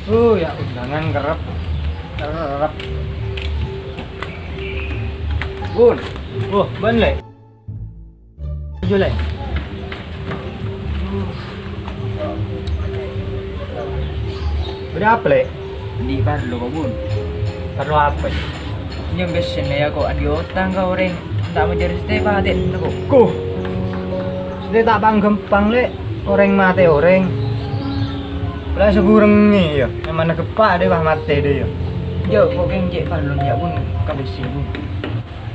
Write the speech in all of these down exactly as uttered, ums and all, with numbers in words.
Oh, ya undangan kerep. Kerep. Bun. Oh, bân, Lè'. Ayo, Lè'. Bâdâ apa, Lè'? Andi' parlo, kok, Bun. Parlo apa? Nyem pèssèna, yâ, kok, andi' otang ka orèng. Ta' majâr satèya patè, kok. Kuh. Satèya ta' pang-ghâmpang, Lè'. Orèng matè orèng. La saghurengnga, yâ. Memang ghâpa' dâ, wah, matè dâ, yâ. Jâ', kok, kèng cè' parlo, jâ', Bun, ka pèssè, Bun.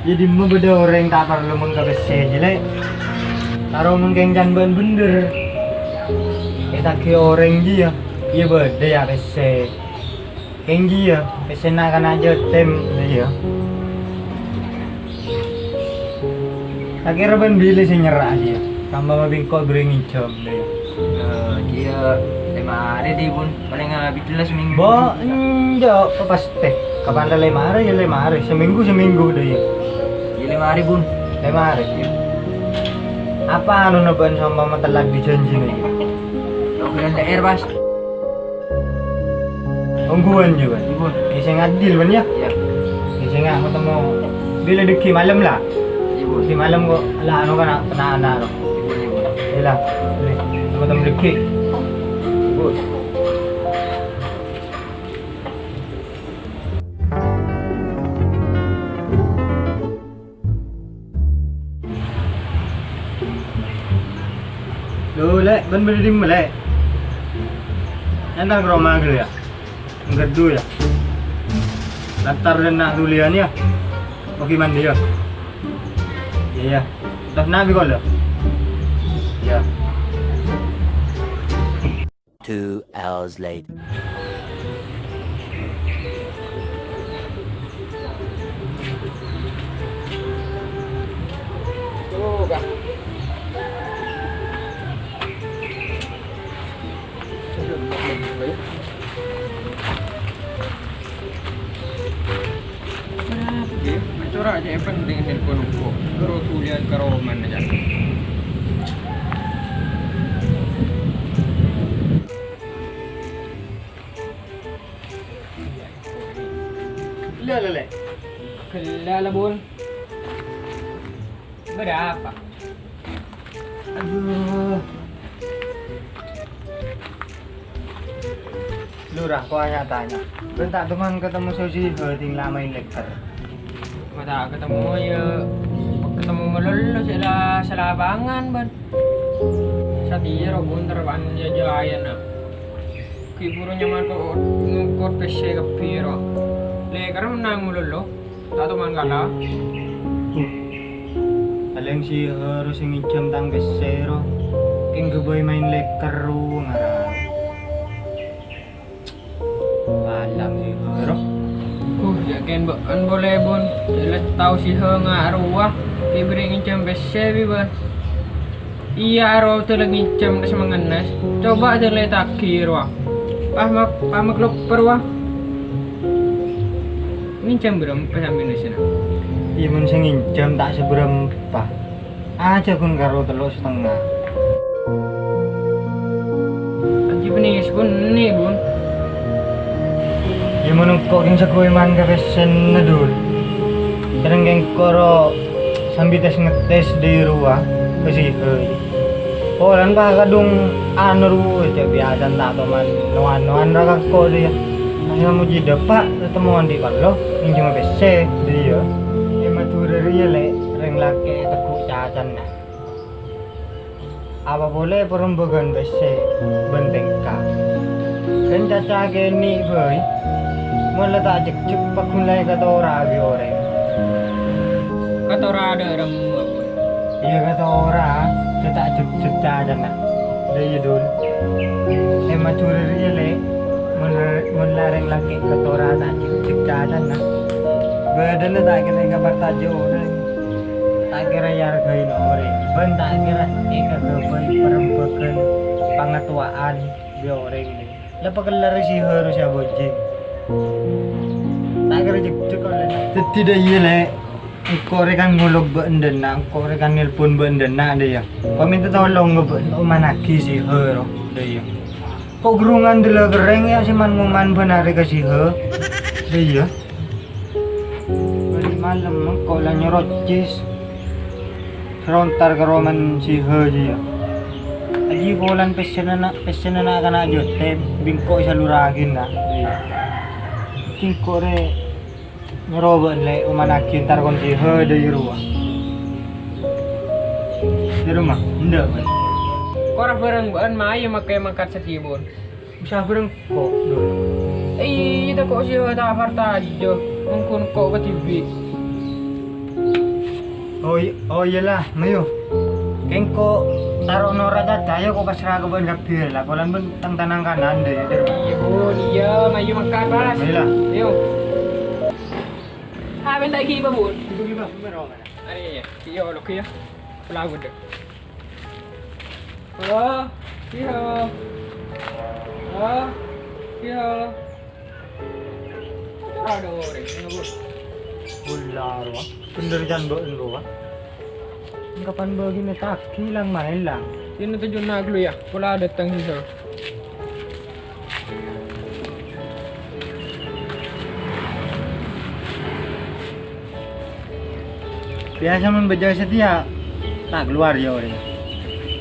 Yâ, dimma bâdâ orèng ta' parlo mon ka pèssè, jâ, Lè'. Karo mon kèng can bân bhendher. Ètaghi orèng, jiyâ. Iyâ, bâdâ, yâ, pèssè. Kèng jiyâ, pèssèna kana' jâtèm, iyâ. Ta' kèra bân bilâ sè nyerra'a, jiyâ. Sambâ ma' bi' engko' bherri' ngènjhâm, iyâ. Eh, jiyâ lèma arè, dhi, Bun. Palèng, eh, abit la samènggu. Bo, enjâ', pastè. Kapan la lèma arè, yâ lèma arè. Samènggu, samènggu, dhi, iyâ. Iyâ, lèma arè, Bun. Lèma arè? Iyâ. Apa anona bân sambâ ma' telat dhi jhânjhina, iyâ? Oke, L D R, pas. Ongghuwân, jiyâ, bân. Iyâ, Bun. Iyâ, sè ngadil, bân, yâ? Iyâ. Iyâ, sè nga' ketemu. Bilâ dâgghi' malem, la? Iyâ, Bun. Dâgghi' malem, kok, la, anu, kana', kana' ana', ro. Iyâ, Bun, iyâ, Bun. Iyâ, la. Bilâ. Ketemu dâgghi'. Iyâ, Bun. Lo, Lè', bân bâdâ è dimma, Lè'? Èntar ka roma ghâllu, yâ? Nggâdhu, yâ? Lantar dâ' enna' dhuliyân, yâ? Oke, mandi, yâ? Iyâ, iyâ. Terros na' bi' kaulâ. Iyâ. Two hours later. Nggih, ma' cora' cè' penting nelpon engko'. Terro dhuliyân ka romana, jâ. Ghellâ', Lè'. Ghellâ', Bun. Bâdâ apa? Adhu. Lurah, ko nya-tanya. Bân ta' toman ketemu Sosiho, ding la maèn lèkèr. Ko ta' ketemu, yâ, ketemu malolo sè la salapangan, bân. Satèya ro, Bun, terro pan yâ jâ ayana. Ghi' buru nyaman ko ngokor pèssè kabbhi, ro. Lèkèr mennang malolo. Ta' toman kala. Palèng sè harus ngènjhâm tang pèssè, ro. Kèng ghâbây maèn lèkèr, ro, ngarana. Palang sè harus. Uh, jâ' kèng bâ'ân polè, Bun. Jâ' la tao sè hanga' rowa. Ghi' bherri' ngènjhâm pèssè, bi, bân. Iyâ, aro dâlâ ngènjhâm ka samangenna. Coba dâlâ ètaghi rowa. Pah mak-, pah maklopper, wa. Ngènjhâm bârâmpa sampèyan, Sena? Iyâ, mon sè ngènjhâm ta' sabârâmpa. Ajâ ghun karo tello' satengnga. Ajâ bânnè, sakonè', Bun. Iyâ, mon engko' kèng saghâbây man ka pèssèna, Dul. Sareng kèng engko' ro sambi tes-ngetes dâri rowa ka sè hâi. Polana pas kadhung anu rowa, cè' biyasana ta' toman nowan-nowan ra ka engko' dâ' iyâ. Pas moji dâpa' tatemmo andi' parlo, ngènjhâma pèssè dâ' iyâ. È Madhurâ rèya, Lè', rèng lakè' teggu' cacanna. Apa polè parembhâghân pèssè bân tèngka. Ghân caca kènè' bhâi, mon la ta' jhekjhek pagghun la èkatora'a bi' orèng. Katora'a dâ' remma, Bun? Iyâ, katora'a, jhâ' ta' jhekjhek cacanna. Dâ' iyâ, Dul. È Madhurâ rèya, Lè', mon, mon la rèng lakè' katora'a ta' jhekjhek cacanna, bâdâna ta' kèra èkaparcajâ orèng. Ta' kèra èarghâi orèng, bân ta' kèra èkaghâbây parembhâghân pangatoa'an bi' orèng. La pakellar sè harus abhâjhi. Ta' kèra jhekjhek ollèna. Dhâddhi dâ' iyâ, Lè', engko' rè kan ngolok bâ'na dâ' enna', engko' rè kan nelpon bâ'na dâ' enna' dâ' iyâ. Engko' mènta tolong bâ'na omannaghi sè harus dâ' iyâ. Ko' ghârungan dâlla kerrèng ya, sè man-ngoman bân arè ka Siha. Iyâ. Bâli' malem ko' la nyoro cis. Serontar karo man Siha jiyâ. Aji polana pèssèna na', pèssèna na'-kana' Jotem, bi' engko' èsalurraghi, na'. Iyâ. Engko' rè nyoro bâ'na lè' omana entar kon Siha dâri rowa. Dâri roma, endâ', bân. Kora bhârâng bâ'na mayu makè mangkat sèdiyâ, bân. Bisa bhârâng ko', Dul. Iyâ, tako' Siha ta' parcajâ, mongghun ko' kadhibi'. Oh, i-, oh, iyâ la, mayu. Kèng ko' taro' noro' caca, ayo ko' pasra ka bâ'na kabbhi la, polana bân tang tanang kanan dâ, Dâr. Iyâ, Bun, iyâ, mayu mangkat, pas. Mayu la. Ayo. Ah, bentara ghi, Bun. Ghi, Bun, ghi, Bun. Arè, iyâ, iyâ, lo, iyâ. Pelawan dâ. Halo, Siha. Halo, Siha. Ora ada orèng, ngapa? Bola, rowa. Bhender can bâ'na, rowa. Kapan bâgina tagi lang maèlang? Sèna tojjhuna ghâllu, yâ. Pola dâteng, Siha. Biyasa mon bâjâ satèya ta' kalowar, yâ, orèng.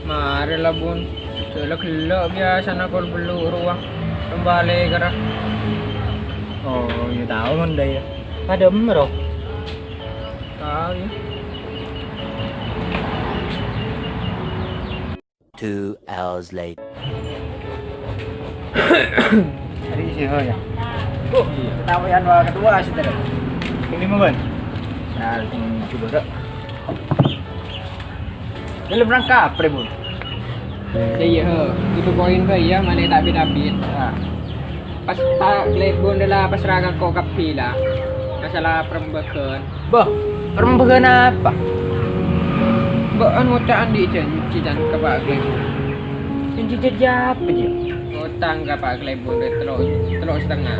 Marè la, Bun. Jhâ' la ghellâ' biyasana kol bellu' rowa. Kembali kèra. Oh, yâ, tao mon dâ, yâ. Padâ emma, ro? Tao, yâ. Two hours later. Hari isi ho ya. Oh, iya. Tamu yang dua kedua sih tadi. Ini mau, Bun? Nah, ini coba, Dok. Ini berangkat, Pre, Bun. Iyâ, iyâ, he. Itu koin, Bun, ya, mana tak bit-abit. Nah. Pas Pak Klebon la pasra ka engko' kabbhi la. Masalah parembhâghân. Bâh, parembhâghân apa? Bâ'ân ngoca' andi' janji, can, ka Pak Klebon. Janji, janji apa, Ji? Ngotang ka Pak Klebon rè tello', tello' setengah.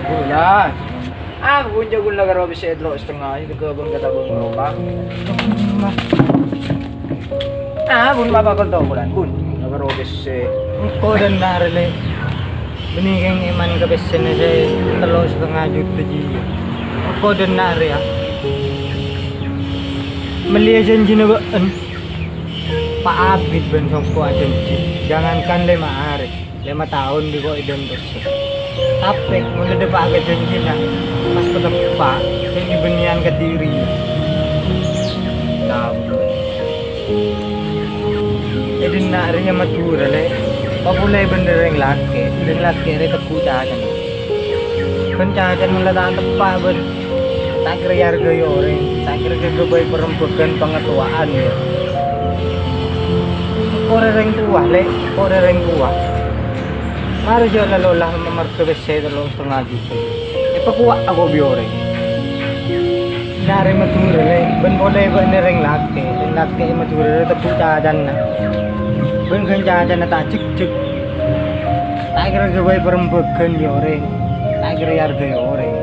Bola. Ah, bun, jhâ' ghun la karo pèssè tello' setengah, itu ke bun kata bun ropa. Ah, bun, apa kau tahu bulan, bun? La karo pèssè. Engko' dâ' enna' rè, Lè'. Bânnè kèng èman ka pèssèna sè tello' setengah juta, Ji. Engko' dâ' enna' rè, ya. Mellèya janjina bâ'ân. Pa' abit bân songko' ajhânjhi. Jangankan lèma arè. Lèma taon bi' ko' èdhântosè. Tapè, mon la dâpa' ka jhânjhina, pas pateppa', sè èbânnèyan ka dhiri. Tao. È dhinna' rèya Madhurâ, Lè'. Papolè bân rèng lakè', rèng lakè' rè tegghu' cacana. Bân cacana mon la ta' teppa', bân ta' kèra èarghâi orèng, ta' kèra ghâbây parembhâghân pangatowan, yâ. Engko' rè rèng towa, Lè', engko' rè rèng towa. Mara jhâ' la lola mamarghâ pèssè tello' setengah juta. Èpakowa'a ko' bi' orèng. Dâri Madhurâ, Lè', bân polè bâ'na rèng lakè', rèng lakè' Madhurâ rè tegghu' cacana. Bân ghân cacana ta' jhekjhek. Ta' kèra ghâbây parembhâghân bi' orèng. Ta' kèra èarghâi orèng.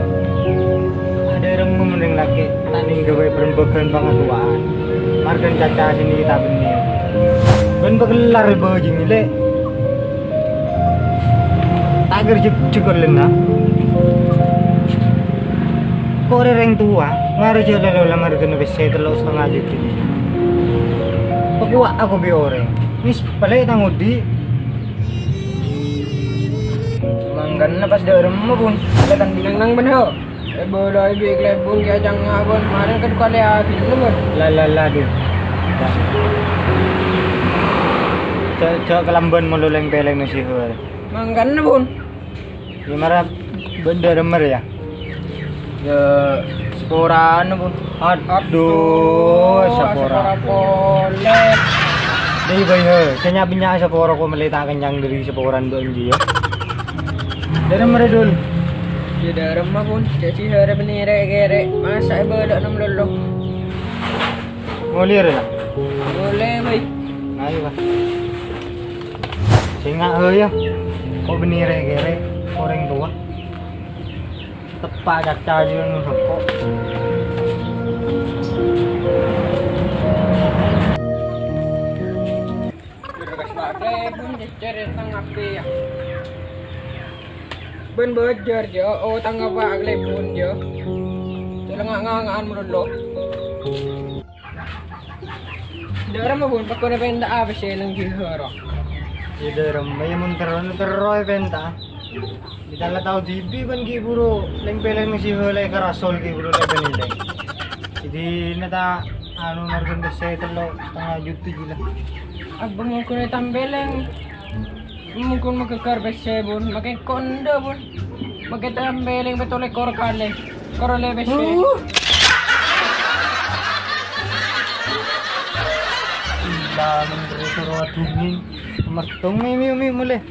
Adâ' remma mon rèng lakè' ta' nèng ghâbây parembhâghân pangatowan. Marghâna caca sè nèka ta' bânnè. Bân pakellar bâjingnga, Lè'. Ta' kèra jhekjhek ollèna. Ko' rè rèng towa, mara jhâ' la lola marghâna pèssè tello' setengah juta. Pakowa'a ko' bi' orèng. Wis, palè' tang odi'. Mangkana pas dâ' remma, Bun. La tandingan nang bân, ho. Èbâlâi bi' Klebon ghi' acangnga', Bun. Marèn kadhu kalè abinna, Bun. La, la, la, dhu. Jhâ', jhâ' kalambân malolèng-pèlèng nasihat. Mangkana, Bun. Yâ, mara bân dâ' remma, yâ. Yâ, saporana, Bun. Adhu, sapora. Sapora polè. Dâi, bâi, he. Sè nya'-bânnya' sapora ko' mellè ta' kennyang dâri saporana bâ'ân jiyâ. Dâ' remma rè, Dul? Yâ, dâ' remma, Bun. Jhâ' sè harap nèrè-kèrè. Masa' èbâlâ'na malolo. Molè rè, la? Molè, bâi. Ayo, la. Sènga', he, yâ. Ko' bânnè rè-kèrè, orèng towa. Teppa' caca jiyâ neng soko. Berkas pakai pun, Ji. Cèrè tang apè, yâ? Bân bâjâr, Jo. Otang apa kalèbun, Jo? Jhâ' la nga'-nganga'an malolo. Dâ'remma, Bun, pakona pènta'a pèssè neng jihâ, ro? Yâ, dâ'remma, yâ, mon terro, terro èpènta'a. Kita la tao dhibi' bân ghi' buru lèng-pèlèng jihâ la èkarasol ghi' buru la bân lèng. Jadi, na ta', anu, marghâna pèssè tello' satengnga juta ghi' la. Abâ' mon ghun ètampèlèng. Mon ghun maghâghâr pèssè, Bun. Makè ko' endâ', Bun. Makè tampèlèng pètto lèkor kalè. Kor ollè pèssè. Uh. Gila, men terus suruh adungin. Mertong, mi, mi, mi, mulai.